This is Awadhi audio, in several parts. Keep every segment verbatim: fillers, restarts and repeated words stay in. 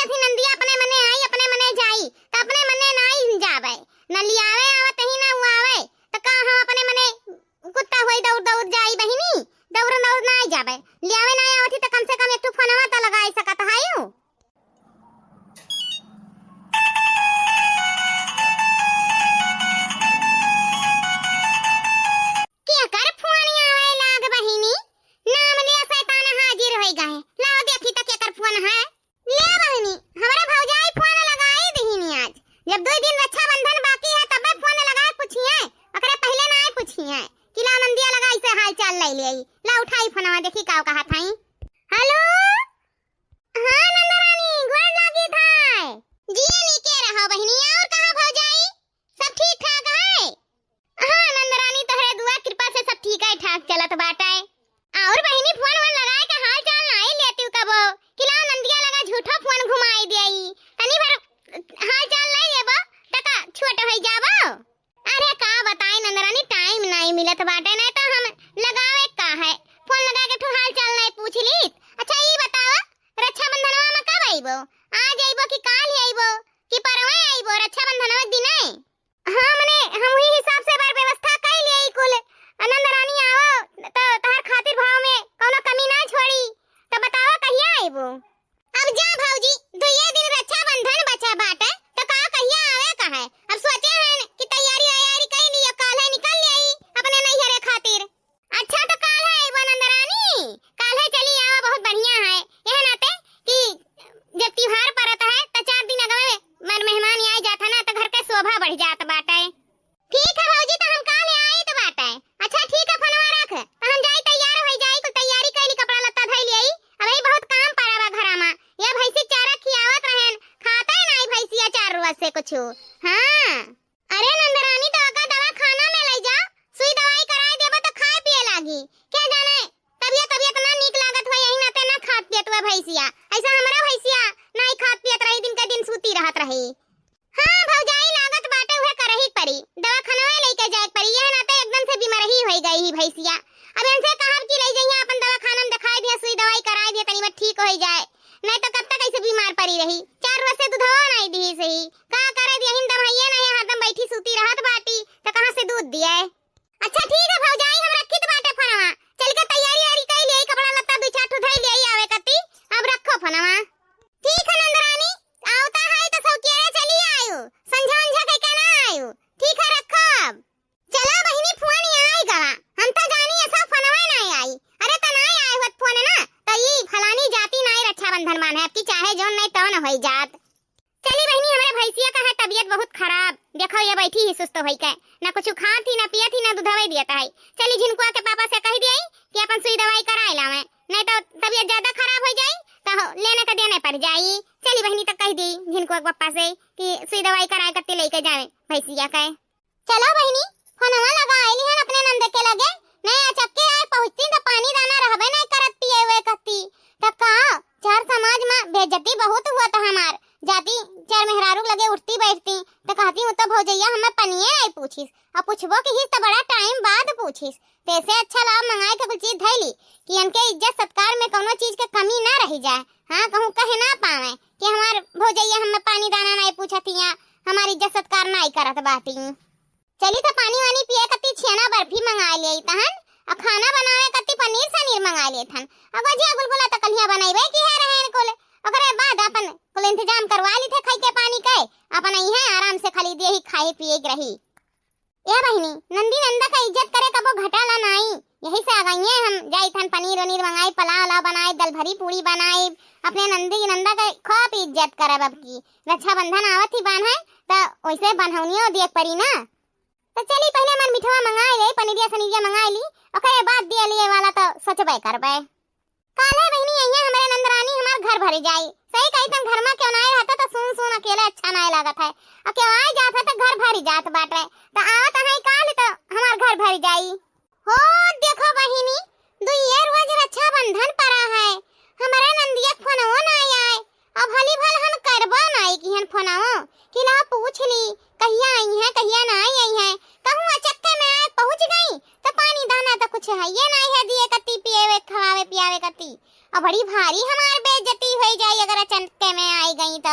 अथी नंदिया अपने मने आई, अपने मने जाई, त अपने मने नाई जावे, न लियावे आवत ही, न उआवे, त का हम अपने मने कुत्ता होई दौड़ दौड़ जाई बहिनी, दौड़ दौड़ नाई जावे, लियावे नाई आवत ही, त कम से कम एक ठो फोनवा त लगाई सकत हायू। केकर फोन आवे लाग बहिनी? नाम लिया शैतान हाजिर होई गए। लाओ देखी त केकर फोन है। ले बहिनी, हमरे भौजाई फोन लगाई दिहिनी आज। जब दुई दिन रक्षाबंधन बाकी है तबे फोन लगाए पूछिए, ओकरे पहिले ना आए पूछिए कि लाओ नंदिया लगाई से हाल चाल ले ले। ला उठाई फोनवा देखी का कहा थाई। हेलो, हाँ नंदरानी, गोड़ लागी थाई। जी नीके रहो बहिनी, और कहा भौजाई? सब ठीक ठाक है? हाँ नंदरानी, तोहरे दुआ कृपा से सब ठीक है ठाक चलत बाटे। और बहिनी फोन वोन लगाए के हाल चाल नाई लेती कबो कि लाओ नंदिया लगा झूठो फोन घुमाई दियाई, तनी भर हाल चाल ले लेबो त का छोट होई जाबो। अरे का बताई नंदरानी, टाइम नाई मिलत बाटे, नहीं तो हम लगावे का है, फोन लगा के ठो हाल चाल नाई पूछ लीत। अच्छा ई बताओ, रक्षाबंधनवा में कब अइबो? आज अइबो कि काल ही अइबो कि परवे अइबो रक्षाबंधनवा के दिने? हाँ मने हम वही हिसाब से बार व्यवस्था कर लिए कुल। नंदरानी आओ तो तहर खातिर भाव में कौनो कमी ना छोड़ी, तो बताओ कहिया अइबो? अब जा भौजी, दुइये दिन रक्षाबंधन बचा बाटे, त का कहिया आवे का है? अब सोचे हन कि तैयारी वैयारी कई लियो, काल्हे निकल लेई अपने नैहरे खातिर। अच्छा त काल्हे अइबो नंदरानी, काल्हे चली आवा, बहुत बढ़िया है। यह नाते कि जब त्योहार परत है त चार दिन अगवे मन मेहमान आए जात है ना, त घर के शोभा बढ़ जात बाटे। ठीक है भौजी, त हम काल्हे आइत बाटे। अच्छा ठीक है, फोनवा रख, त हम जाई तैयार होई जाई, कुल तैयारी कैली, कपड़ा लत्ता धई लियाई। अबही बहुत काम पड़ा बा घरा मा। यह भैंसी चारा खियावत रहेन, खाते नाई भैंसिया चार रोज से कुछ। हाँ। अरे नंदरानी, त ओका दवाखाना में ले जा, सुई दवाई कराए देबो त खाए पिए लागी। क्या जाने तबियत तबियत ना नीक लागत हो, यही नाते ना खात पियत हुआ भैंसिया। ऐसा हमरा भैंसिया नाई खात पियत रही, दिन के दिन सूती रहत रही। हाँ भौजाई, लागत बाटे उहे करही परी, दवाखानवे लेके जाए परी, यह नाते एकदम से बीमार ही होई गई ही भैंसिया। अब इनसे कहब कि ले जइहे अपन दवाखाना में दिखाई दिया, सुई दवाई कराई दिया, तनी बा ठीक होई जाए, नहीं तो कब तक ऐसे बीमार परी रही। चार रोज से दूधवा नहीं दी सही, का करे दिया, हिन दवाइये नहीं, हरदम बैठी सूती रहत बाटी, तो कहाँ से दूध दिए? अच्छा ठीक है भौजाई, हम रखित बाटे फोनवा, चल के तैयारी वारी कई लियाई, कपड़ा लत्ता दू चार ठो धई लियाई आवे कती। अब रखो फोनवा। ठीक है नंदरानी, आवता है तो सौकिया चली आयु, संझा उंझा कई के ना आयु। ठीक है रखो अब। चला बहिनी, फोन ही आई गवा, हम तो जानी ऐसा फोनवा ना आई। अरे त ना आए हुआ फोन ना, तो ई फलानी जाति ना आई रक्षाबंधन मान है, अब की चाहे जौन नहीं तौन होई जात। चली बहिनी, हमरे भैंसिया का है तबियत बहुत खराब, देखो ये बैठी ही सुस्त होई के, ना कुछ खात ही, ना पियत ही, ना दूधवे दियत है। चली झिनकुआ के पापा से कह दिया कि अपन सुई दवाई कराए लावे, नहीं तो तबियत ज्यादा खराब हो जाई तो लेने के देने पड़ जाई। चली बहिनी, तो कह दी झिनकुआ के पापा से कि सुई दवाई कराए कत्ती लेके जावे भैंसिया के। चलो बहिनी, फोनवा लगा आइली हन अपने नंद के लगे। नहीं अचक्के आए पहुँचती त पानी दाना रहबे नहीं करत पिए हुए कहती। त का, चार समाज में बेइज्जती बहुत हुआ था हमार। जाती चार मेहरारू लगे उठती बैठती त कहती हूँ तो भौजैया हमें पनिये नहीं पूछिस, अब पूछबो की हिस त बड़ा टाइम बाद पूछिस। तैसे अच्छा लाओ मंगाए के कुछ चीज धैली कि इनके इज्जत सत्कार में कौनो चीज के कमी ना रह जाए। हाँ, कहूँ कहे ना पावे कि हमार भौजैया हमें पानी दाना नहीं पूछत हिया, हमार इज्जत सत्कार नहीं करत बाटी। चली त पानी वानी पिए कती छेना बर्फी मंगाए ले तहन, आ खाना बनावे कती पनीर सनीर मंगाए ले थन। आ गोजिया गुलगुला त कलिया बनैबे की है रहेन कुल, ओकरे बाद अपन कुल इंतजाम करवा ली थे खाई के पानी के, अपन इहे आराम से खाली देही खाए पिए के रही। ए बहिनी, नंदी नंदा का इज्जत करे कबो घटाला नाई, यही से आ गई है हम जाई थन पनीर वनीर मंगाई, पुलाव उलाव बनाई, दल भरी पूड़ी बनाई, अपने नंदी नंदा का खूब इज्जत करब अब की। रक्षाबंधन आवत ही बान है, त वैसे बन्हौनियो दिए परी ना। त चली पहले मन मिठवा मंगाई ले, पनीरिया सनीरिया मंगाई ली, ओकरे बाद दिया लिए वाला त सोचबे करबे। काल्हे बहिनी अइहे हमरे नंदरानी, हमार घर भर जाई। सही कही तन घर में क्यों नाई रहता त सुन सुन अकेले अच्छा नाई लागत है। आ क्यों आए जात है त घर भर जात बाटे। त आवत है काल त हमार घर भर जाई। हो देखो बहिनी, दुइये रोज रक्षाबंधन पड़ा है। हमरे नंदिया के फोनवो नाई आए। अब हली भल हम करबो नाई किहन फोनवो। कि ला पूछ ली, कहिया अइहे, कहिया नाई अइहे। कहूँ अचक्के में आए पहुँच गई, त पानी दाना त कुछ हइये नाई है दिए कती पियावे, खवावे, पियावे कती। और बड़ी भारी हमार बेइज्जती होइ जाई अगर अचनके में आई गई तो।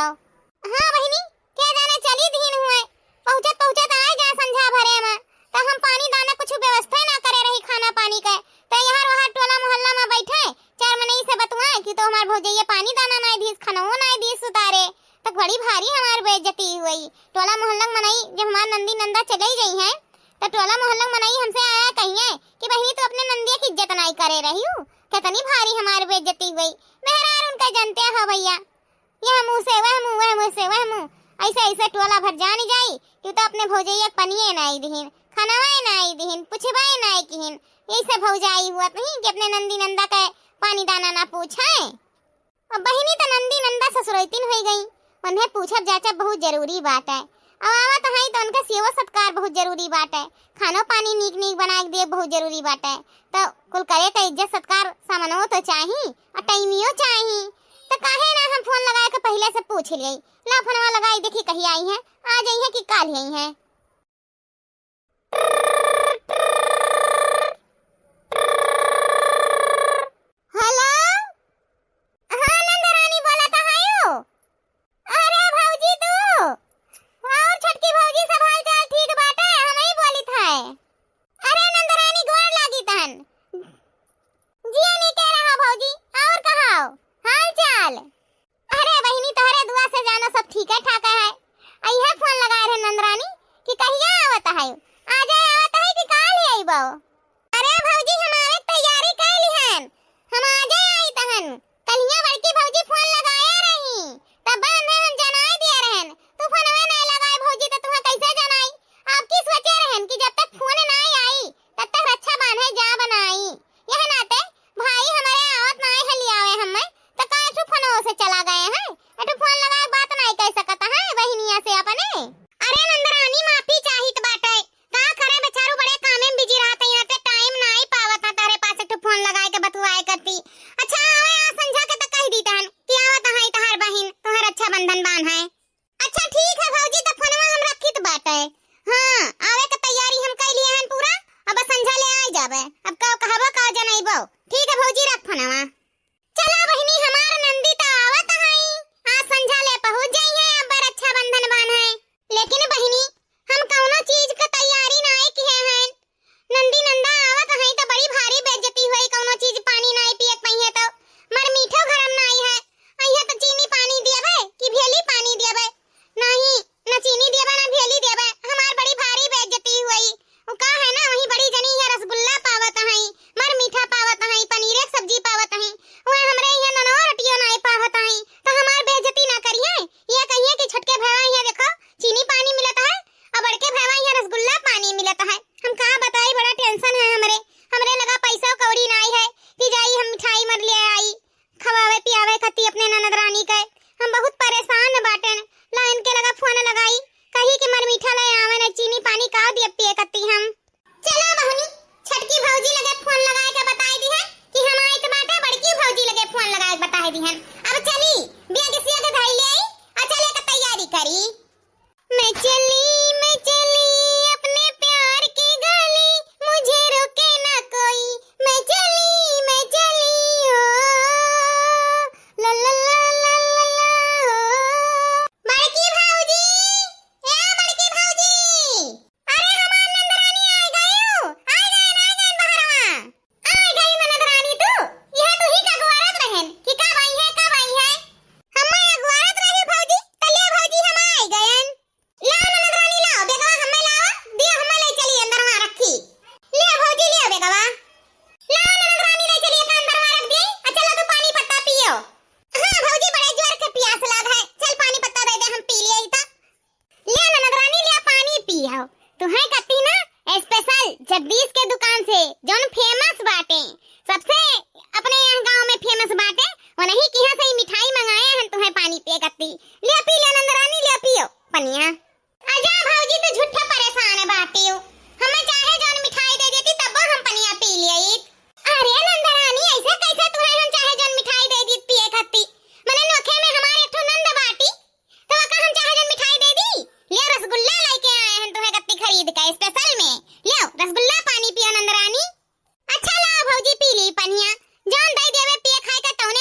हाँ बहिनी, के जाने चली दिहिन हुए, पहुँचत पहुँचत आए जा संझा भरे में, तो हम पानी दाना कुछ व्यवस्था ना करे रही खाना पानी के, तो यहाँ वहाँ टोला मोहल्ला में बैठे चार मनई से बतुआए कि तो हमार भौजैया पानी दाना नाई दीस, खनवो नाई दीस उतारे, तक बड़ी भारी हमार बेइज्जती हुई। टोला मोहल्ला के मनई जब हमार नंदी नंदा चले गई हैं, तो टोला मोहल्ला के मनई हमसे आया कहिए कि बहिनी, तू अपने नंदिया की इज्जत नाई करे रही हूँ, कितनी भारी हमार बेइज्जती हुई। मेहरार उनका जनते हो भैया, यह मुँह से वह मुँह, वह मुँह से वह मुँह, ऐसे ऐसे टोला भर जानी जाई कि तो अपने भौजैया के पनिये नाई दिहिन, खनवे नाई दिहिन, पुछबे नाई किहिन। यही से भौजाई हुआ नहीं कि अपने नंदी नंदा के पानी दाना ना पूछे। अब बहिनी त नंदी नंदा ससुरैतिन होइ गई, उन्हें पूछब जाचब बहुत जरूरी बाटे। अब आवत हई त उनका सेवा सत्कार बहुत जरूरी बाटे, खानो पानी नीक नीक बना के देब बहुत जरूरी बाटे। त कुल करे का इज्जत सत्कार सामनो तो चाही और टाइमियो चाही। त काहे ना हम फोन लगाए के पहिले से पूछ लिये, ला फोनवा लगाई देखी कहिया आई हैं, आज आई हैं कि काल आई हैं। हेलो, हाँ नंदरानी बोलत हयो। अरे भौजी तू और छोटकी भौजी सब हाल चाल ठीक बाटे, हमही बोलित है। अरे नंदरानी गोड़ लागी तहन। जिया नीके रहा भौजी, और कहाओ हाल चाल? अरे बहिनी, तोहरे दुआ से जानो सब ठीके ठाके है। अइहे फोन लगाए रहे नंदरानी कि कहिया आवत है, आजे आवत है कि काल ही अइबो? अरे भौजी, हम आवे के तैयारी कइली हन, हम आजे आई तहन। कलिया बड़की भौजी फोन लगाए रही, तब बंधे हम जनाई दिए रहन, तू फोनवे नहीं लगाए भौजी, तो तुहे कैसे जनाई? आपकी सोचे रहन कि जब तक फोन नहीं आई, तब तक रक्षा बांधे जा बनाई। यह नाते भाई हमारे आवत नाई है लियावे हमें, तो का एक ठो फोनवो से चला गए हैं? एक ठो फोन लगा के बात नाई कह सकत है बहिनिया से अपने? अरे नंदरानी माफी चाहित बाटे, का करे बेचारू बड़े कामे में बिजी रहत हैं, यहाँ पे टाइम नाई पावत है तारे पास एक ठो फोन लगाए के बतुआए करती। अच्छा आवे आज संझा के तो कह दी तहन कि आवत है तहार बहिन, तोहर रक्षाबंधन बांध है। अच्छा ठीक है भौजी, त फोनवा हम रखित बाटे। हाँ, आवे के तैयारी हम कइ लिए हन पूरा, अब संझा ले आइ जाबे। अब का कहबो का जनइबो। ठीक है भौजी, रख फोनवा। चला बहिनी, हमार नंदी त आवत हई, आज संझा ले पहुँच जाई है, अब रक्षाबंधन बांध है। लेकिन बहिनी, हम कौनो चीज के तैयारी नाई किहे हैं। नंदी नंदा आवत हई त बड़ी भारी बेइज्जती होई, कौनो चीज पानी नाई पिए के पइहे त। मर मीठो घरम नाई है, अइहे त चीनी पानी दियबे कि भेली पानी दियबे? नहीं, न चीनी दियबे न भेली दियबे, हमार बड़ी भारी बेइज्जती होई। उ का है ना, वही बड़ी जनी है रसगुल्ला पावत हई, मर मीठा पावत हई, पनीरे के सब्जी पावत हई, वह हमरे यहाँ ननवा रोटियो नाई पावत हई, त हमार बेइज्जती ना करिहे। ये कहिए कि छोटके भैया यहाँ देखो चीनी पानी मिलत है, अब बड़के भैया यहाँ रसगुल्ला पानी मिलत है। हम का बताई, बड़ा टेंशन है हमरे, हमरे लगा पैसा कौड़ी नाई है कि जाई हम मिठाई मर ले आई, खवावे पियावे खाती अपने ननद रानी के। हम बहुत परेशान बाटेन, ला इनके लगा फोन लगाई, कही कि मर मीठा ले आवे न चीनी पानी का दिए पिए खाती हम। चला बहनी, छोटकी भौजी लगे फोन लगाए के बताई दिहे कि हम आइत बाटे, बड़की भौजी लगे फोन लगाए के बताई दिहन। अब चली, बैग सिया के धई ले आई, आ चले के तैयारी करी। मैं चली, मैं चली अपने प्यार की गली, मुझे रोके ना कोई। मैं चली, मैं चली, ओ, ला, ला, ला, ला, ला, ला, ओ। बड़की भौजी, ए बड़की भौजी। अरे हमार नंदरानी आइ गयू, आइ गयन, आइ गयन बहरवा। आइ गई ननद रानी तू, यह तू ही का गुआरत रहन कि कब आई है, कब आई है? हम्मे गुआरत रही भौजी, त ले भौजी हम आइ गयन। लाओ ननद रानी लाओ, बेगवा हम्मे लाओ, दियो हम्मे ले चली अंदरवा रखी। ले भौजी ले बेगवा। लाओ ननद रानी ले चली का अंदरवा रख दी, आ चलो तू पानी पत्ता पियो। हाँ भौजी बड़े जोर के पियास लाग है, चल पानी पत्ता दे दे हम पी लिए ही तो। ले ननद रानी, ले पानी पियो। तुहे कत्ती ना special जगदीश के दुकान से, जौन famous बाटे, सबसे अपने यहाँ गाँव में famous बाटे, वनही किहाँ से ही मिठाई मंगाए हन तुहे पानी पिए कत्ती। ले पी ले ननद रानी, ले पियो पनिया। आजा भौजी, तू झूठा परेशान बाटियो, हमें चाहे जौन मिठाई दे देती तब हम पनिया पी लिए। अरे नंद रानी, ऐसे कैसे तुहे हम चाहे जौन मिठाई दे दी पिए कत्ती? मने नोखे में हमारे एक ठो नंद बाटी, तो ओका हम चाहे जौन मिठाई दे दी? लियो रसगुल्ला लेके आए हैं तुहे कत्ती खरीद के special में। लियो रसगुल्ला पानी पियो नंद रानी। अच्छा लाओ भौजी पी ली पनिया, जौन दे देवे पिए खाए का तौने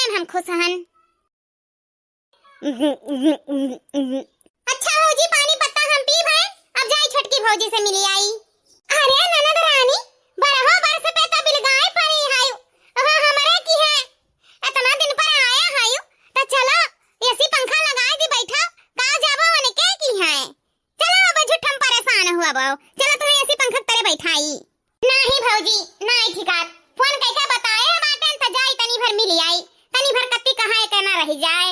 अच्छा भौजी, पानी पत्ता हम पीब है, अब जाई छोटकी भौजी से मिली आई। अरे ननद रानी, बरहो बरस पे तो बिलगाए परी है, हाँ, हमरे की है, इतना दिन पर आया है, तो चलो एसी पंखा लगाए दी, बैठा, का जाबो उनके की है। चलो अब झूठम परेशान हुआ बो, चलो तुम्हें एसी पंखा के तरे बैठाई। नाही भौजी, नाही ठिकात, फोन कइके बताए बाटेन त जाई तनी भर मिली आई, तनी भर कत्ती कहाँ एक ना रही जाए।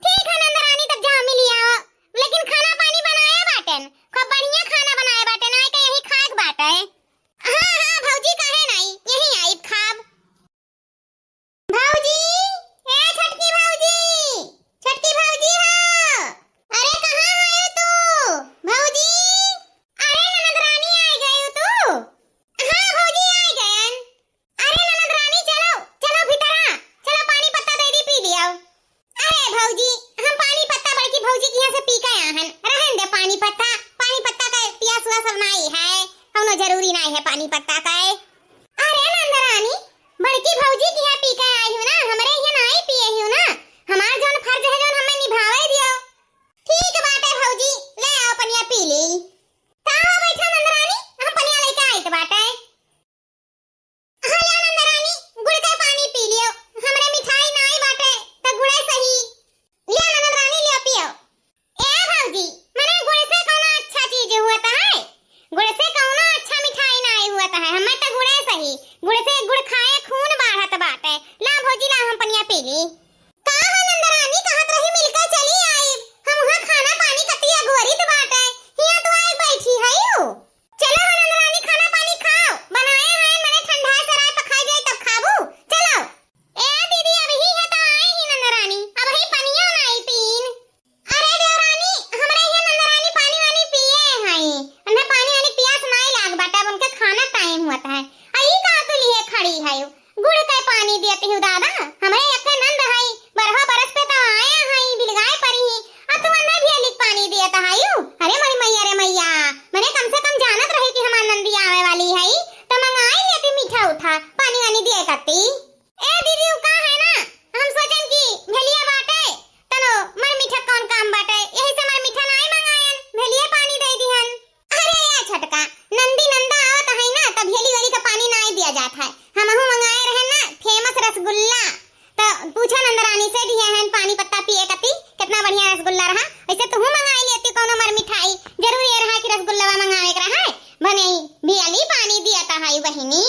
ठीक है नंदरानी, तब जाओ मिली आओ, लेकिन खाना पानी बनाए बाटेन, खूब बढ़िया खाना बनाए बाटेन, आए के यही खाए के बाटे। हाँ हाँ भौजी, काहे नाही, यही आइब खाब। भौजी, ए छोटकी भौजी, छोटकी भौजी हो, अरे कहाँ है तू भौजी? अरे ननद रानी, आ गई तू? हाँ भौजी, आ गयन। अरे ननद रानी, चलो चलो भीतरा, चलो पानी पत्ता दे दी, पी लियो। अरे भौजी, हम पानी पत्ता बड़की भौजी के यहाँ से पी के आए हैं, रहन दे पानी पत्ता, पानी पत्ता का पियास हुआ सब नाही है, कौनो जरूरी नाही है पानी पत्ता का। अरे नंदरानी, बड़की भौजी के यहाँ पी के आई हूँ ना, हमरे यहाँ नाही पिए हूँ ना, हमार जौन फर्ज है जौन हमें निभावे दियो। ठीक बाटे भौजी, ले आओ पनिया पी ली। का हो बैठा नंदरानी, हम पनिया लेके आए के बाटे। हाँ, लिया नंदरानी, गुड़ के पानी पी लियो। हमरे मिठाई नाई बाटे, त गुड़े सही। लिया नंदरानी, लिया पियो। ए भौजी, मने गुड़ से कौनो अच्छा चीज हुआ त है? गुड़ से कौनो अच्छा मिठाई नाई हुआ त है। हमें त गुड़े सही। गुड़ से, गुड़ खाए खून बाढ़त बाटे। ला भौजी, ला हम पनिया पी ली। का हो नंदरानी, कहत रही मिलके चली आई। हम वहाँ खाना पानी कतिया गोरित बाटे। हियाँ तो आए बैठी है यू। चलो हो नंदरानी, खाना पानी खाओ, बनाए हैं, मने ठंडा सराय पखाई जाए तब खाबू। चलो। ए दीदी, अबही है तो आई ही नंदरानी, अबही पनियो नाई पीन। अरे देवरानी, हमरा ये नंदरानी पानी वानी पिए हैं, उन्हें पानी वानी पियास नाई लाग बाटे, अब उनके खाना टाइम हुआ है। आ ई का तू लिए खड़ी है? गुड़ के पानी दियत ही दादा, हमरे एक नंद हई, बरहा बरस पे तो आया हई, बिलगाए परी ही, आ तू अन्ने भी अलिक पानी दियत हई। अरे मोरी मैया रे मैया, मने कम से कम जानत रही कि हमार नंदी आवे वाली हई, तो मंगाई लेती मीठा उठा, पानी वानी दिए करती। ए दीदी, उ का है ना, हम सोचन कि भेलिया बाटे, तनो मर मीठा कौन काम बाटे, यही से मर मीठा नाई मंगायन, भेलिया पानी दे दिहन। अरे या छोटका, नंदी नंदा आवत है ना, तब भेली वाली का पानी नाई दिया जात है। हमहू मंगाए रहे ना फेमस रसगुल्ला, त पूछो नंदरानी से दिए हैं पानी पत्ता पिए कती, कितना बढ़िया रसगुल्ला रहा। ऐसे तुहू मंगाई लेती कौनो मर मिठाई, जरूर ये रहा कि रसगुल्ला मंगावे के रहा है, भने भेली पानी दिया त है बहिनी।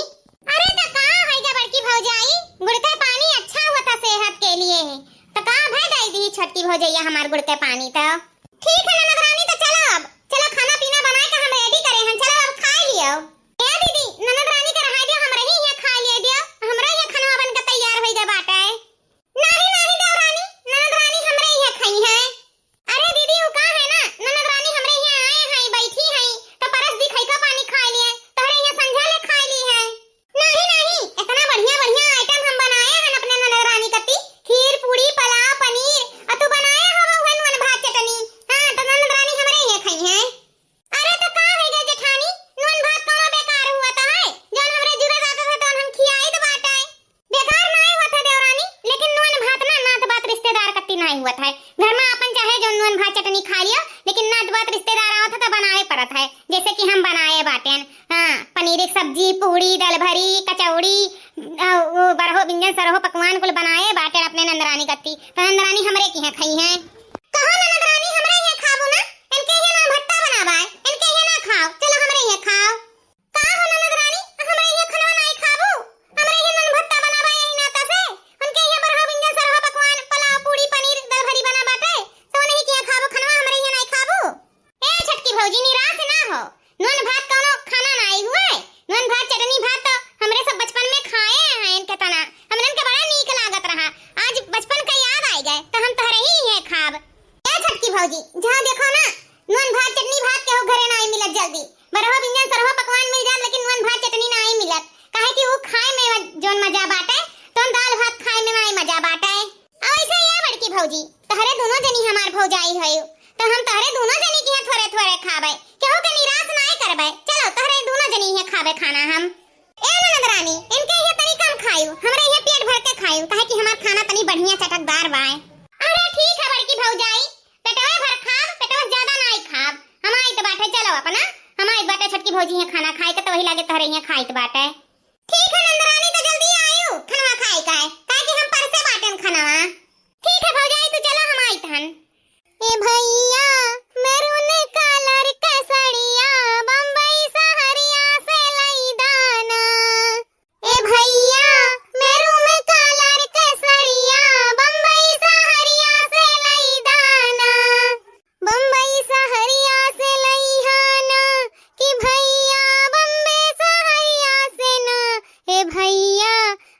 अरे त का है गे बड़की भौजाई, गुड़ का पानी अच्छा होता सेहत के लिए है, त का भय दे दी छोटकी भौजैया हमार गुड़ के पानी त। ठीक है ननद रानी, त चलो अब, चलो खाना पीना बनाए के हम रेडी करे हन, चलो अब खाए लियो। ए दीदी, ननद रानी के रहाई दियो, हमरे ही यहाँ खाए लिए दियो, हमरे यहाँ खाना बन के तैयार होई गए बाटे। नाही, नाही देवरानी, ननद रानी हमरे यहाँ खाई है। अरे दीदी, उ का है ना, ननद रानी हमरे यहाँ आए हैं, बैठी हैं, त परस दी खैका पानी खाए लिए, तोहरे यहाँ संझा ले खाए ली है। नाही, नाही, इतना बढ़िया, बढ़िया आइटम हम बनाए हैं अपने ननद रानी कती, खीर, पूड़ी, पुलाव, पनीर, आ तू बनाए हो उहे नून भात चटनी। हाँ, त ननद रानी हमरे यहाँ खाई है। अरे त का है गे जेठानी, नून भात कौनो बेकार हुआ त है, जौन हमरे जुरे रहत है तौन हम खियाइत बाटे। बेकार नाय होत है देवरानी, लेकिन नून भात ना नात बात रिश्तेदार कत्ती नाय हुआ त है। घर में अपन चाहे जौन नून भात चटनी खा लियो, लेकिन नात बात रिश्तेदार आवत है त बनावे पड़त है, जैसे कि हम बनाए बाटेन। हाँ, पनीर की सब्जी, पूड़ी, दाल भरी, कचौड़ी, अ, वो बरहो व्यंजन सरहो पकवान कुल बनाए बाटेन अपने नंदरानी कत्ती, त नंदरानी हमरे की है खाई है। कहो ननद रानी, हमरे यहाँ खाबू ना? इनके यहाँ ना भत्ता बनावा है, इनके यहाँ ना खाओ, चलो हमरे यहाँ खाओ। का हो ननद रानी, हमरे यहाँ खनवा नाई खाबू? हमरे यहाँ नन भत्ता बनावा यही नाता से, उनके यहाँ बरहा व्यंजन सरहा पकवान, पुलाव, पूड़ी, पनीर, दाल भरी बना बाटे, तो उन्हीं के यहाँ खाबू खनवा, हमरे यहाँ नाई खाबू। ए छोटकी भौजी, निराश ना हो, नून भात कौनो खाना नाई हुए। नून भात चटनी भात तो हमरे सब बचपन में खाए हैं इनके तना, हमरन के बड़ा नीक लागत रहा। आज बचपन का याद आई गए तो हम तोहरे ही है खाब। ए छोटकी भौजी, जहाँ देखो ना नून भात चटनी भात केहू घरे नाई मिलत जल्दी। बरहो व्यंजन सरहो पकवान मिल जात लेकिन नून भात चटनी नाई मिलत, काहे कि वो खाए में जौन मजा बाटे तौन दाल भात खाए में नाई मजा बाटे। अब ऐसे ये बड़की भौजी, तहरे दोनों जनी हमार भौजाई है, तो हम तहरे दोनों जनी के यहाँ थोड़े थोड़े खाबे, केहू के निराश नाय करबे। चलो तहरे दोनों जनी यहाँ खाबे खाना हम। ए ननद रानी, इनके यहाँ तनी कम खायू, हमरे यहाँ पेट भर के खायू, काहे कि हमार खाना तनी बढ़िया चटकदार बाय। अरे ठीक है बड़की भौजाई, पेटवे भर खाब, पेटवे से ज्यादा नाई खाब। हमाइत बाटे, चलो अपना, हमाइत बाटे, छोटकी भौजी है खाना खाए के, तो वही लागे तोहरे यहाँ खाइत बाटे। ठीक है नंदरानी, तो जल्दी आयु, खनवा खाए का है, काहे कि हम परसे बाटेन खनवा। ठीक है भौजाई, तू चला, हम आइत हन। ए भैया, मैरून कलर के सड़िया बम्बई सहरिया से लई दाना। ए भैया, मैरून कलर के सड़िया बम्बई सहरिया से लई दाना। बम्बई सहरिया से लइहाना कि भैया बम्बे सहरिया से ना। हे भैया,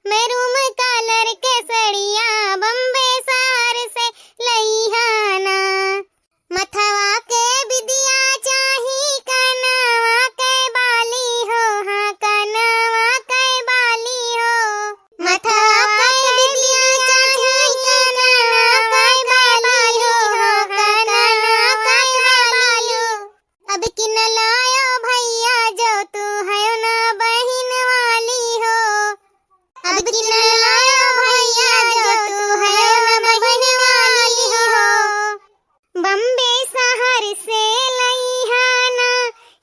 मैरून कलर के सड़िया बम्बे सहर से लइहाना। मथवा के बिदिया चाही, कनवा के बाली हो, हाँ, कनवा के बाली हो। मथवा के बिदिया चाही, कनवा के बाली हो, कनवा के बाली हो। अब किन लायो भैया जो तू है ना बहिन वाली हो। अब किन लायो भैया जो तू है ना बहिन वाली हो। बम्बे सहर से लइहाना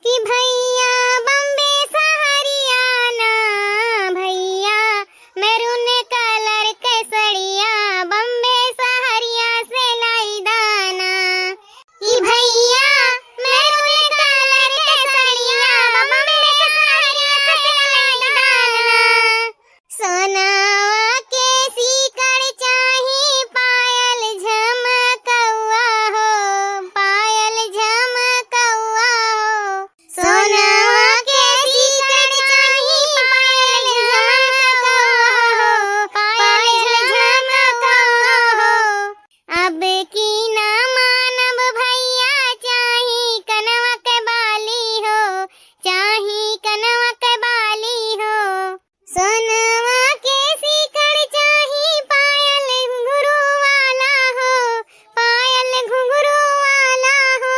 कि भैया बम्बे सहरिया ना। भैया मैरून कलर के सड़िया बम्बे सहरिया से लाई दाना। कि भैया मैरून कलर के सड़िया बम्बे सहरिया से लाई दाना। सोनावा के सीकड़ चाही, पायल झमकौआ हो, पायल झमकौआ हो। सोनावा के सीकड़ चाही, पायल झमकौआ हो, पायल झमकौआ हो। अब की ना मानब भैया, चाही कनवा के बाली हो, चाही कनवा के बाली हो। सोनवा के सीकड़ चाही, पायल घुंघरू वाला हो, पायल घुंघरू वाला हो।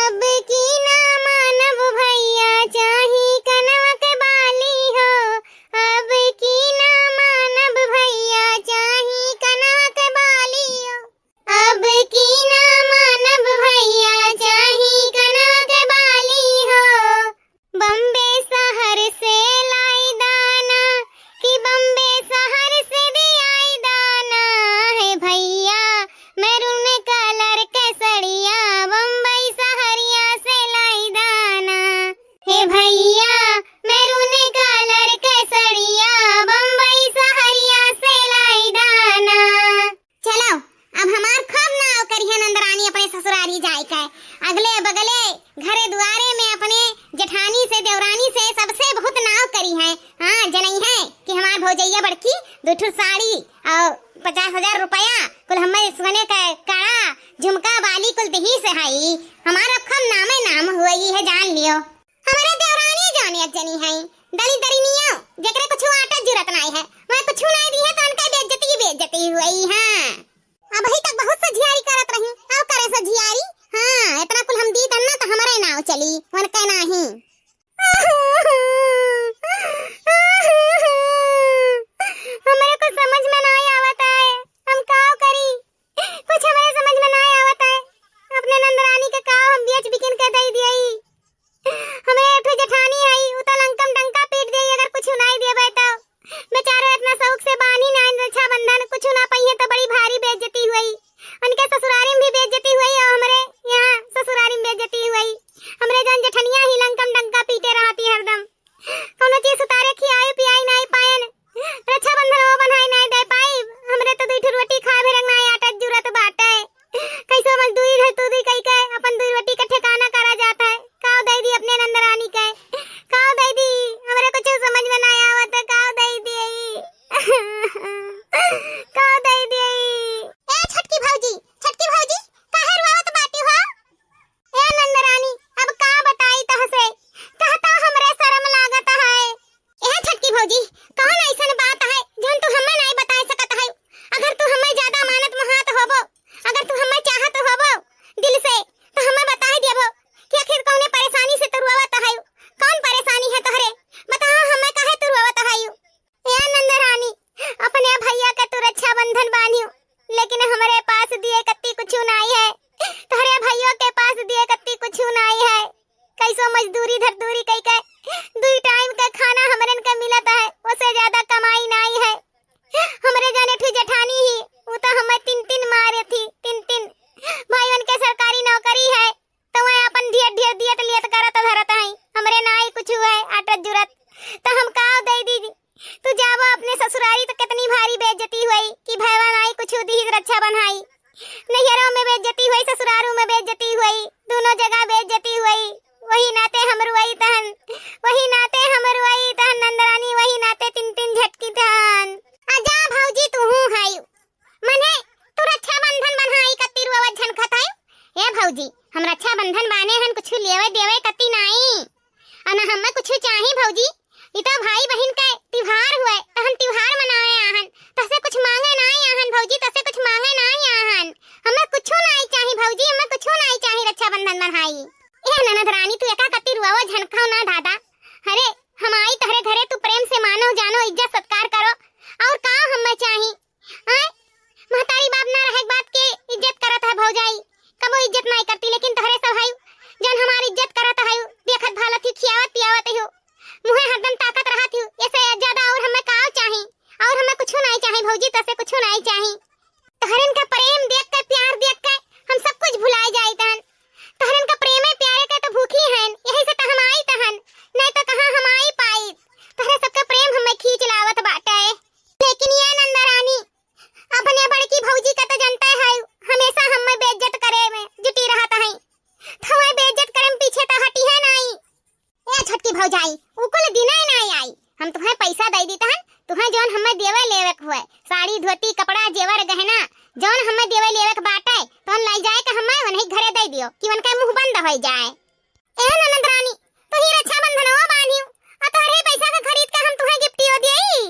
अब की ना मानब भैया, चाही कनवा के बाली हो। अब की ना मानब भैया, चाही कनवा के बाली हो। अब की ना मानब भैया, चाही कनवा के बाली हो। बम्बे सहर से लाई दाना, कि बम्बे सहर से दियाई दाना। हे भैया, मैरून कलर के सड़िया बम्बई सहरिया से लाई दाना। हे भैया, मैरून कलर के सड़िया बम्बई सहरिया से लाई दाना। चलो, अब हमार खूब नाव करिहैं नंदरानी अपने ससुरारी जाए के। अगले बगले घरे दुआरे में अपने जेठानी से, देवरानी से, सबसे बहुत नाव करिहैं। हाँ, जनइहैं कि हमार भौजैया बड़की दू ठो साड़ी और पचास हजार रुपया कुल हमें सोने का कड़ा, झुमका, बाली कुल दिहिस हई। हमार अब खूब नामे नाम हुई है, जान लियो। हमरे देवरानी जौन एक जनी हई, दली दरिनियो, जेकरे कुछु आटा जुरत नाई है, वह कुछु नाई दी है, तो उनका बेइज्जती, बेइज्जती हुई है। अबही तक बहुत सझियारी करत रही, अब करे सझियारी। हाँ, इतना कुल हम दी तन्ना तो हमरे नाव चली, उनके नाही। हमरे कुछ समझ में नाई आवत है, हम का करी? कुछ हमरे समझ में नाई आवत है। अपने नंदरानी के का हम बेच बिकिन के दई दियई। हमरे एक ठो जेठानी आई, उ तो लंकम डंका पीट देई अगर कुछ नाई देबे तो। बेचारो इतना शौक से बानी ना रक्षाबंधन, कुछ ना पइहे तो बड़ी भारी बेइज्जती हुई। उनके ससुरारी में भी मजदूरी धरदूरी कई के दुई टाइम के खाना हमरन के मिलत है, ओसे ज्यादा कमाई नाई है। हमरे जाने ठू जेठानी ही, उ तो हमें तीन तीन मारे थी, तीन तीन। भाई उनके सरकारी नौकरी है, तो वह अपन ढेर ढेर दियत लियत करत धरत है, हमरे नाई कुछ है आटत जुरत, तो हम का दे दी? तू जाबो अपने ससुरारी तो कितनी भारी बेइज्जती हुई कि भैवा नाई कुछ दी रक्षा बन्हाई। नैहरों में बेइज्जती हुई, ससुरारू में बेइज्जती हुई, दोनों जगह बेइज्जती हुई। वही नाते हम रुआई तहन, वही नाते हम रुआई तहन नंदरानी, वही नाते तीन तीन झटकी तहन। आ जा भौजी तू हूँ हायू, मने तू रक्षाबंधन बन्हाई कत्ती रुआवत झनखत है। ए भौजी, हम रक्षाबंधन बाने हन, कुछ लेवे देवे कत्ती नाई। अ ना हमें कुछ चाही भौजी, ई तो भाई बहिन के तिहार हुए, तो हम तिहार मनावे आहन, तहसे कुछ मांगे नाई आहन भौजी, तहसे कुछ मांगे नाई आहन। हमें कुछ नाई चाही भौजी, हमें कुछ नाई चाही रक्षाबंधन बन्हाई। ए ननद रानी, तू एका कत्ती रुआवा झनखाओ ना दादा। अरे, हम आई तहरे घरे, तू प्रेम से मानो जानो, इज्जत सत्कार करो, और का हमें चाही? आय, महतारी बाप ना रहे के बात के इज्जत करत है भौजाई, कबो इज्जत नाई करती, लेकिन तहरे सब है जौन हमार इज्जत करत है, देखत भालत ही, खियावत पियावत हो, मुँहे हरदम ताकत रहत हो, ऐसे ज्यादा और हमें का चाही? और हमें कुछ नाई चाही भौजी, तसे कुछ नाई चाही। तहरन का प्रेम देख के, प्यार देख के हम सब कुछ भुलाए जाइत हन। तहरन का प्रेमे प्यारे के तो भूखी हन, यही से तो हम आइत हन, नहीं तो कहाँ हम आई पाइत। तहरे सबके प्रेम हमें खींच लावत बाटे। लेकिन ये नंदरानी, अपने बड़की भौजी का तो जनते है, हमेशा हमें बेइज्जत करे में जुटी रहत है। तो वह बेइज्जत करे में पीछे तो हटी है नाई। ए छोटकी भौजाई, उ कुल दिने नाई आई। हम तुहें पैसा दे दीत हन, तुहें जौन हमें देवे लेवे के हुए, साड़ी धोती कपड़ा जेवर गहना, जौन हमें देवे लेवे के बाटे, तौन लाई जाए के हमें उन्हीं घरे दे दियो कि उनका मुंह बंद हो जाए। ए ननद रानी, तू ही रक्षाबंधनवा बांधियो, आ तोहरे पैसा के खरीद के हम तुहें गिफ्टियो देई।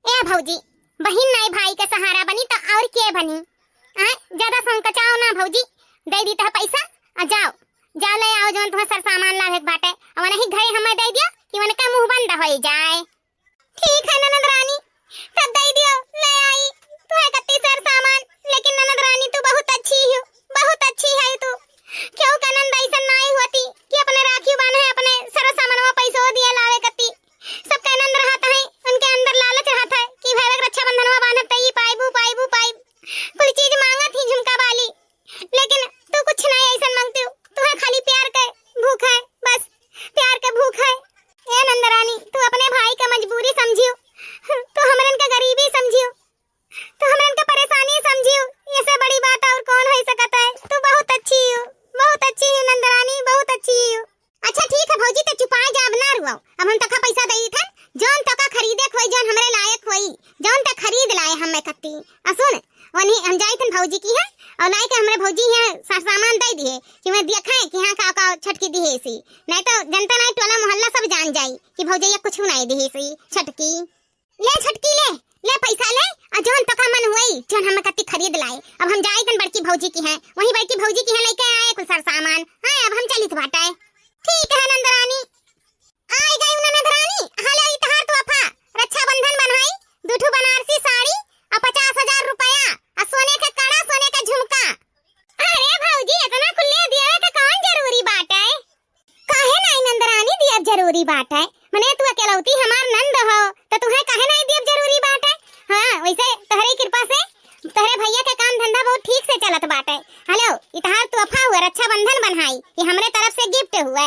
ए भौजी, बहिन नाई भाई के सहारा बनी तो और के बनी? आ, ज्यादा संकचाओ ना भौजी, दे दी तह पैसा, आ जाओ, जाओ ले आओ जौन तुहें सर सामान लावे के बाटे, और वही घरे हमें दे दियो कि उनका मुंह बंद हो जाए। ठीक है ननद रानी, तब दे दियो, ले आई, तुहें कत्ती सर सामान, लेकिन ननद रानी तू बहुत अच्छी हो, बहुत अच्छी है तू। क्यों का नंद ऐसन नाई होती कि अपने राखी बांधे, अपने सर सामानवा पैसो दिए लावे कत्ती। सबके आनंद रहत है, उनके अंदर लालच रहत है कि भाई रक्षाबंधनवा बांधब त ई पाइब, ऊ पाइब, ऊ पाइब। कुल चीज मांगत ही झुमका बाली, लेकिन तू कुछ नहीं ऐसन मांगती हो। तुहे खाली प्यार के भूख है, बस प्यार के भूख है। ए नंदरानी, तू अपने भाई के मजबूरी समझियो, तू हमरन के गरीबी समझियो, तू हमरन के परेशानी समझियो, ये से बड़ी बात और कौन हो सकत है? तू बहुत अच्छी हो, बहुत अच्छी हो नंदरानी, बहुत अच्छी हो। अच्छा ठीक है भौजी, तो चुपाए जाब ना रुआओ। अब हम तका पैसा दई थन, जौन तका खरीदे के होई, जौन हमरे लायक होई, जौन तक खरीद लाए हम मैं कत्ती। आ सुन, वनी हम जाई थन भौजी की है और लाई के हमरे भौजी है सा-, सामान दे दिए कि मैं देखे कि हाँ का, का छटकी दिहे सी। नहीं तो जनता नहीं टोला मोहल्ला सब जान जाई कि भौजैया कुछ नहीं दिहे सी छटकी। ले छटकी ले, ले पैसा ले, आ जौन तका मन हुई, जौन हम कत्ती खरीद लाए। अब हम जाई तन बड़की भौजी की हैं, वही बड़की भौजी की हैं लेके आए कुल सर सामान। हाँ, अब हम चलित बाटे। ठीक है नंदरानी। आई गई ननद रानी, हले ई तहार तोहफा, रक्षाबंधन बन्हाई, दू ठू बनारसी साड़ी, आ पचास हजार रुपया, आ सोने के कड़ा, सोने के झुमका। अरे भौजी, इतना कुल ले दिए के कौन जरूरी बाटे? काहे नाई नंदरानी दियब जरूरी बाटे? मने तू अकेलौती हमार नंद हो, त तुहे काहे नाई दियब जरूरी बाटे? हाँ, वैसे तोहरे कृपा से तोहरे भैया के काम धंधा बहुत ठीक से चलत बाटे। हेलो, ई तहार तोहफा हुआ, रक्षाबंधन बन्हाई, ये हमरे तरफ से गिफ्ट हुआ।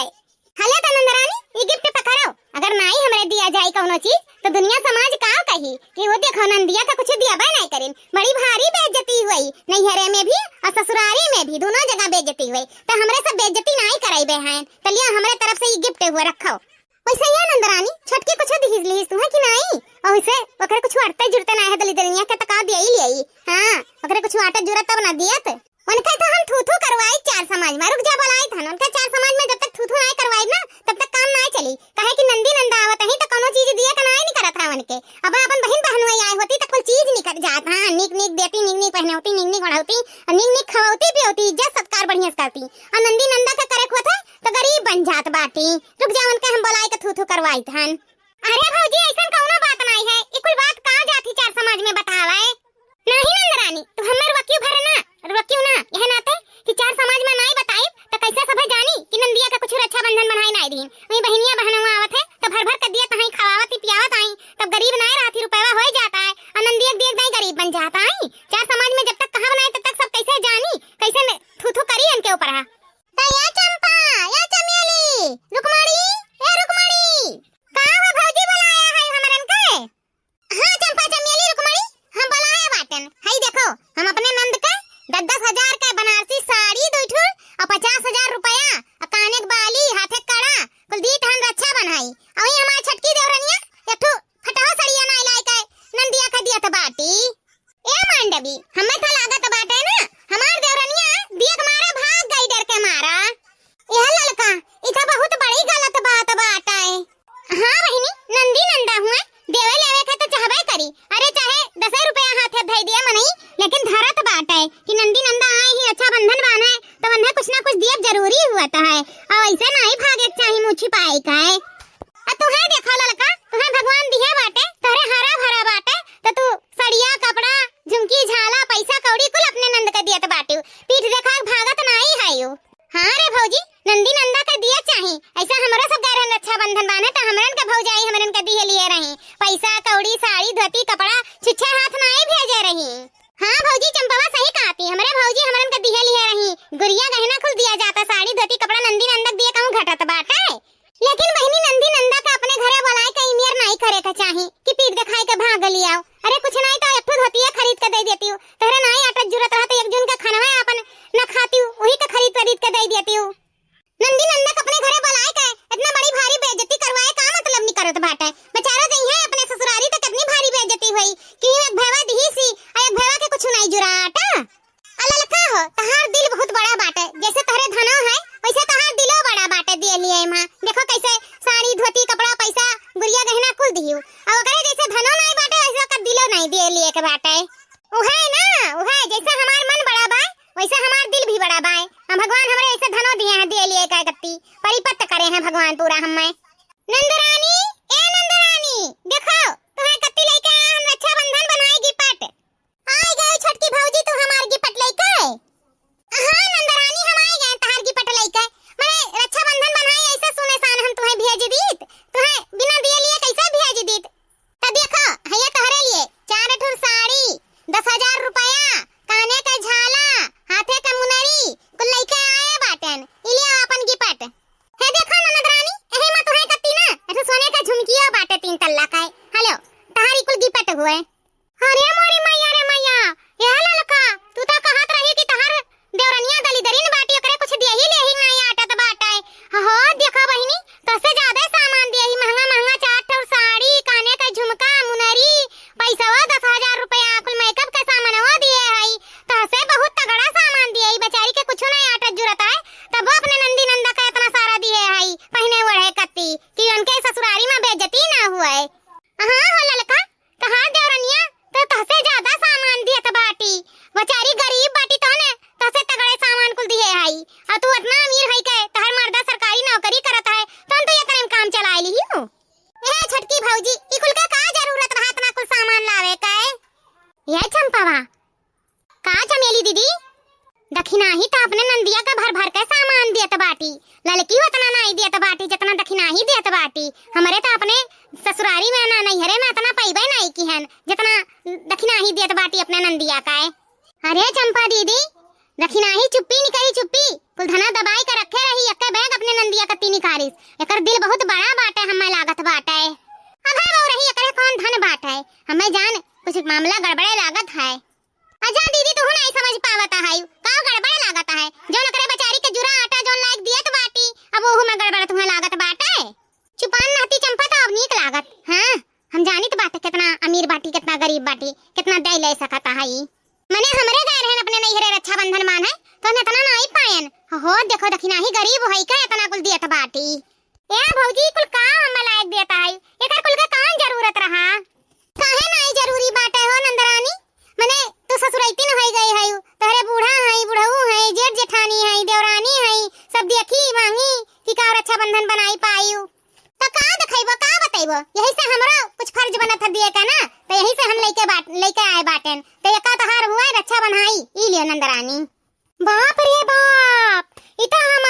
हेलो त नंदरानी, ई गिफ्ट पकड़ो, अगर नाई हमरे दिया जाई कौनो चीज, तो दुनिया समाज का कही कि वो देखो नंदिया का कुछ दिया बा नाई करिन, बड़ी भारी बेइज्जती हुई, नैहरे में भी और ससुरारी में भी, दोनों जगह बेइज्जती हुई। तो हमरे सब बेइज्जती नाई कराई बे हैं, तो लियो हमरे तरफ से ई गिफ्ट हुआ रखो। वैसे ये नंदरानी, छोटकी कुछ दिहिस लिहिस तुहे कि नाई? और उसे ओकरे कुछ अड़ते जुड़ते नाई है दली दलिया के, तो का दिया ही लिया ही। हाँ, ओकरे कुछ आटा जुरत तब ना दियत। उनके तो हम थू थू करवाई चार समाज में, रुक जा बोलाई थन, उनके चार समाज में जब तक थू थू नाई करवाई ना, तब तक काम नाई चली। काहे कि नंदी नंदा आवत ही तो कोनो चीज दिए का नाई निकरत है उनके। अब अपन बहिन बहनोई आए होती तो कुल चीज निकल जात। हाँ, नीक नीक देती, नीक नीक पहने होती, नीक नीक ओढ़ौती, और नीक नीक खवौती पियौती, इज्जत सत्कार बढ़िया से करती। और नंदी नंदा का करे होत है तो गरीब बन जात बाटी। रुक जा, उनके हम बोलाई के थू थू करवाई थन। अरे भौजी, ऐसन कौनो बात नाई है, ई कुल बात का जाती चार समाज में बतावे? नहीं नंदरानी, तू हमर वकियो भरे ना, वकियो ना, यह नाते कि चार समाज में नाई बताई, कैसे सभे जानी कि नंदिया का कुछ रक्षाबंधन बनाई नाई दीन? वही बहिनिया बहनवा आवत है, तो भर भर के दिया तहाई खवावत ही पियावत आई, तब गरीब नाई रहती, रुपया होई जात है, और नंदिया के दिया दाई गरीब बन जात आई। चार समाज में जब तक कहाँ बनाए, तब तक सब कैसे जानी, कैसे न-, थू थू करी इनके ऊपर हा। तो या चंपा, या चमेली, रुक्मणी, ए रुक्मणी, का हो भौजी बुलाया है हमरन के? हाँ चंपा, चमेली, रुक्मणी, हम बुलाया बाटन। हई देखो, हम अपने नंद के दस दस हजार के बनारसी साड़ी दुई ठो और पचास हजार रुपया और काने के बाली, हाथे के कड़ा, कुल दीत हन रक्षा बनाई। और वही हमार छोटकी देवरनिया एक ठो फटहो सड़िया नाई लाई के नंदिया के दियत बाटी। ए मांडवी, हमें तो लागत बाटे ना, हमार देवरनिया दिया के मारे भाग गई डर के मारा। यह ललका, ई तो बहुत बड़ी गलत बात बाटे। हाँ बहिनी, नंदी नंदा हुए, देवे लेवे के तो चाहबे करी। अरे चाहे दसे रुपया हाथे धई दिए मनई, लेकिन धरत बाटे कि नंदी नंदा आए ही रक्षाबंधन बान्हे, तो उन्हें कुछ ना कुछ दियब जरूरी हुआ तो है। और ऐसे नाई भागे के चाही मुँह छिपाए का है। आ तुहे देखा ललका, तुहे भगवान दिहे बाटे, तोहरे हरा भरा बाटे, तो तू सड़िया, कपड़ा, झुमकी, झाला, पैसा कौड़ी कुल अपने नंद के दियत बाटू। पीठ देखा के भागत नाई है यू। हाँ रे भौजी, नंदी नंदा के दिया चाही। ऐसा हमरो सब गैरन रक्षाबंधन बान्हे, तो हमरन के भौजाई हमरन के दिहे लिए रही। पैसा, कौड़ी, साड़ी, धोती, कपड़ा छुच्छे हाथ नाई भेजे रही। हाँ भौजी, चंपवा सही कहती, हमरे भौजी हमरन के दिहे लिए रही। गुरिया गहना कुल दिया जाता, साड़ी, धोती, कपड़ा नंदी नंदा के दिए कहूँ घटत बाटे। लेकिन बहिनी, नंदी नंदा के अपने घरे बुलाए के इनियर नाई करे के चाही कि पीठ दिखाए के भाग लियाओ। अरे कुछ नाई तो एक ठो धोतिया खरीद के दे देती हूँ। तोहरे नाई आटा जरूरत रहा तो एक जून के खनवा अपन न खाती हूँ, वही के खरीद खरीद के दे देती हूँ। नंदी नंदा के अपने घरे बुलाए के इतना बड़ी भारी बेइज्जती करवाए का मतलब नहीं करत बाटे। बेचारा जइहे अपने ससुरारी तो कितनी भारी बेइज्जती हुई कि एक भैवा दिही सी और एक भैवा के कुछ नाई जुराटा। आ ललका हो, तहार दिल बहुत बड़ा बाटे, जैसे तहरे धनो है, वैसे तहार दिलो बड़ा बाटे दिए लिए माँ। देखो कैसे साड़ी, धोती, कपड़ा, पैसा, गुरिया गहना कुल दियू। अब ओकरे जैसे धनो नाई बाटे, वैसे ओकर दिलो नाई दिए लिए के बाटे। उहे ना, उहे, जैसे हमार मन बड़ा बाय, वैसे हमार दिल भी बड़ा बाय। हम भगवान हमरे ऐसे धनो दिए हैं दिए लिए का गत्ती, परिपत्त करे हैं भगवान पूरा हमें। नंदरानी, ए नंदरानी, देखो, तुम्हें कत्ती लेके आए हम रक्षाबंधन बनाएगी पट। आई गए छोटकी भौजी, तू हमार गिपट लइके? हाँ नंदरानी, हम आई गए तहार गिपट लइके। मैं रक्षाबंधन बनाई, ऐसे सुने सान हम तुम्हें भेज दीत, तुम्हें बिना दिए लिए कैसे भेज दीत? त देखो, हैया तोहरे लिए चार ठुर साड़ी, दस हजार रुपया, काने के झाला, हाथे के मुनरी, कुल लइके आए बाटेन। ई लियो अपन गिपट। हे देखो ननद रानी, एही मा तोहे कत्ती ना, एठो सोने के झुमकियो बाटे तीन तल्ला का है। हेलो, तहारी कुल गिपट हुए। अरे मोरी मैया रे मैया, ए ललका, तू त कहत रही कि तहार देवरनिया दलिदरिन बाटी, ओकरे कुछ दियही लेही नाई आटत बाटे। हो, देखा बहिनी, तोसे ज्यादा सामान दियही, महंगा महंगा चार ठो साड़ी, काने का झुमका, मुनरी, पैसवा दस हजार रुपया, कुल मेकअप के सामानवा दिए हई, तोसे बहुत तगड़ा सामान दियही, बेचारी के कुछो नाई आटत जुरत है, तबो अपने नंदी नंदा का इतना सारा दिए हई, पहिने ओढ़े कत्ती, कि उनके ससुरारी मा बेइज्जती ना हुए। हाँ हो ललका, तहार देवरनिया तो तहसे ज्यादा सामान दियत बाटी। बेचारी गरीब बाटी तहने तहसे तगड़े सामान कुल दिए हई। अउर तू इतना अमीर हई के तहर मर्दा सरकारी नौकरी करत है, तहन तू एकरे में काम चलाए लिहियो। ए छोटकी भौजी, ई कुल का का जरूरत रहा इतना कुल सामान लावे के? ए चंपावा, का चमेली दीदी? दखिनाही त अपने नंदिया का भर भर के सामान दियत बाटी, ललकी उतना नाई दियत बाटी जितना दखिनाही दियत बाटी। हमरे त अपने ससुरारी में ना नैहरे में इतना पइबे नाई किहन जितना दखिनाही दियत बाटी अपने नंदिया का। अरे चंपा दीदी, दखिनाही चुप्पी निकरी चुप्पी, कुल धना दबाई के रखे रही, एक्के बैग अपने नंदिया कत्ती निकारिस। एकर दिल बहुत बड़ा बाटे, हमें लागत बाटे। अगर वो रही, एकरे कौन धन बाटे, हमें जान कुछ मामला गड़बड़े लागत है। अजा दीदी, तुहू नाई समझ पावत है, का गड़बड़ लागत है? जौन ओकरे बेचारी के जुरा आटा जौन लायक दियत बाटी, अब ओहू में गड़बड़ तुहे लागत बाटे। चुपान नहती चंपा त अब नीक लागत। हाँ, हम जानित बाटे कितना अमीर बाटी, कितना गरीब बाटी, कितना दे ले सकत है ई। मने हमरे गए रहन अपने नैहरे रक्षाबंधन मान है, तो हम इतना नाई पायन। हो, देखो दखिनाही गरीब होई का इतना कुल दियत बाटी। ए भौजी, कुल का हमें लायक देता है? एकर कुल के कौन जरूरत रहा? काहे नाई जरूरी बाटे हो नंदरानी? मने तू ससुरैतिन होई गई है, तोहरे बूढ़ा है, बुढ़ऊ है, जेठ जेठानी है, देवरानी है, सब देखी मांगी कि का रक्षाबंधन बनाई पायू। तो का देखैबो, का बतैबो? यही से हमरो कुछ फर्ज बनत है दिए का ना, तो यही से हम लइके बाट-, लइके आए बाटेन। तो एका तोहार हुआ रक्षा बन्हाई, ई लियो नंदरानी। बाप रे बाप, ई तो हम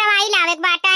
दवाई लावे के बाटे।